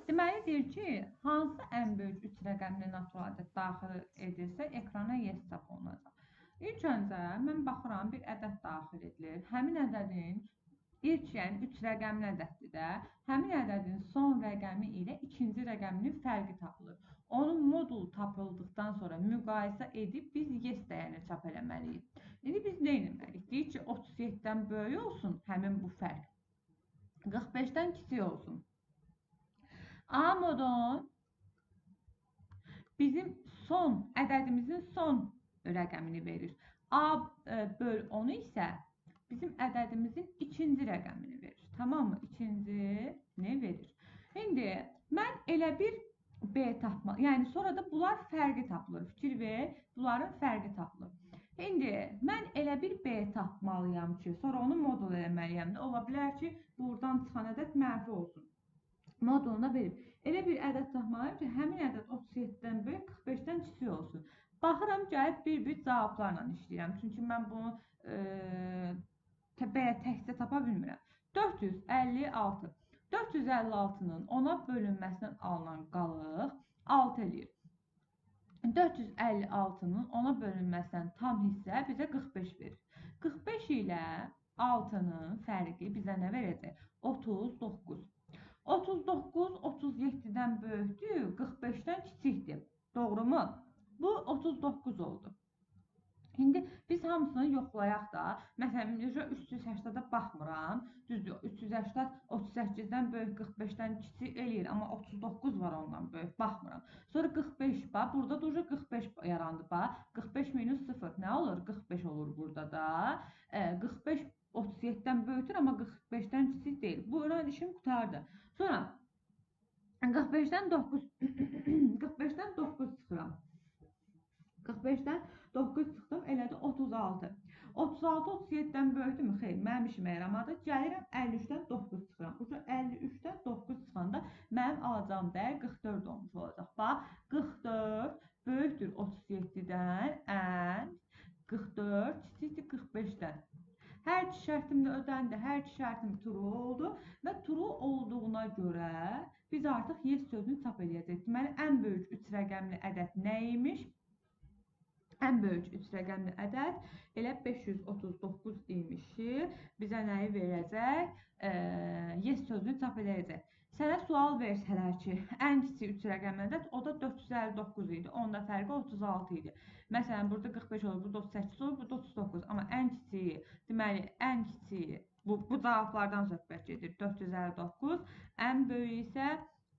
Deməli, deyir ki, hansı ən böyük 3 rəqəmli natural ədəd daxil edilsə, ekrana yes çap olunacaq. İlk öncə mən baxıram, bir ədəd daxil edilir. Həmin ədədin ilk, yəni 3 rəqəmli ədəddir də, həmin ədədin son rəqəmi ilə ikinci rəqəminin fərqi tapılır. Onun modulu tapıldıqdan sonra müqayisə edib biz yes dəyərini çap eləməliyik. İndi biz nə etməliyik? Deyir ki, 37-dən böyük olsun həmin bu fərq, 45-dən kiçik olsun. A modun bizim son ədədimizin son rəqəmini verir. A böl 10 isə bizim ədədimizin ikinci rəqəmini verir. Tamam mı? İkincini verir. İndi mən elə bir B tapma, yəni sonra da bunlar fərqi tapılır. Fikir ver, bunların fərqi tapılır. İndi mən elə bir B tapmalıyam ki, sonra onu modul eləməliyəm də. Ola bilər ki, buradan çıxan ədəd mənfi olsun. Moduluna verib. Elə bir ədəd tapmalıyam ki, həmin ədəd 37-dən böyük, 45-dən kiçik olsun. Baxıram, gəlib bir-bir cavablarla işləyirəm. Çünki mən bunu belə təkcə tapa bilmirəm. 456. 456-nın 10-a bölünməsindən alınan qalıq 6 eləyir. 456-nın 10-a bölünməsindən tam hissə bizə 45 verir. 45 ilə 6-nın fərqi bizə nə verəcək? 39. 39 37-dən böyükdür, 45-dən kiçikdir. Doğrumu? Bu 39 oldu. İndi biz hamısını yoxlayaq da. Məsələn, 380-ə baxmıram. Düzdür, 380 38-dən böyük, 45-dən kiçik eləyir, amma 39 var ondan böyük, baxmıram. Sonra 45 bax, burada da 45 yarandı bax. 45 minus 0 nə olur? 45 olur burada da. 45 37-dən böyükdür, amma 45-dən kiçik deyil. Buyurun, işim qurtardı. Sonra 45-dən 9 45-dən 9 çıxıram. 45-dən 9 çıxdım, elədi 36. 36 37-dən böyükdürmü? Xeyr, mənim işimə yaramadı. Gəlirəm 53-dən 9 çıxıram. Uca 53-dən 9 çıxanda mənim alacağım dəyər 44 olmuş olacaq. Bax, 44 böyükdür 37-dən, ən 44 kiçikdir 45-dən. Hər iki şərtim də ödəndi, hər iki şərtim true oldu və true olduğuna görə biz artıq yes sözünü çap eləyəcəyik. Deməli, ən böyük 3 rəqəmli ədəd nə imiş? Ən böyük 3 rəqəmli ədəd elə 539 imiş ki, bizə nəyi verəcək? Yes sözünü çap eləyəcək. Sənə sual versələr ki, ən kiçik 3 rəqəmli ədəd, o da 459 idi. Onda fərqi 36 idi. Məsələn, burada 45 olur, burada 38 olur, burada 39. Amma ən kiçiyi, deməli, ən kiçiyi, bu cavablardan söhbət gedir, 459. Ən böyüyü isə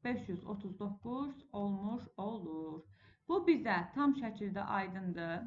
539 olmuş olur. Bu bizə tam şəkildə aydındır.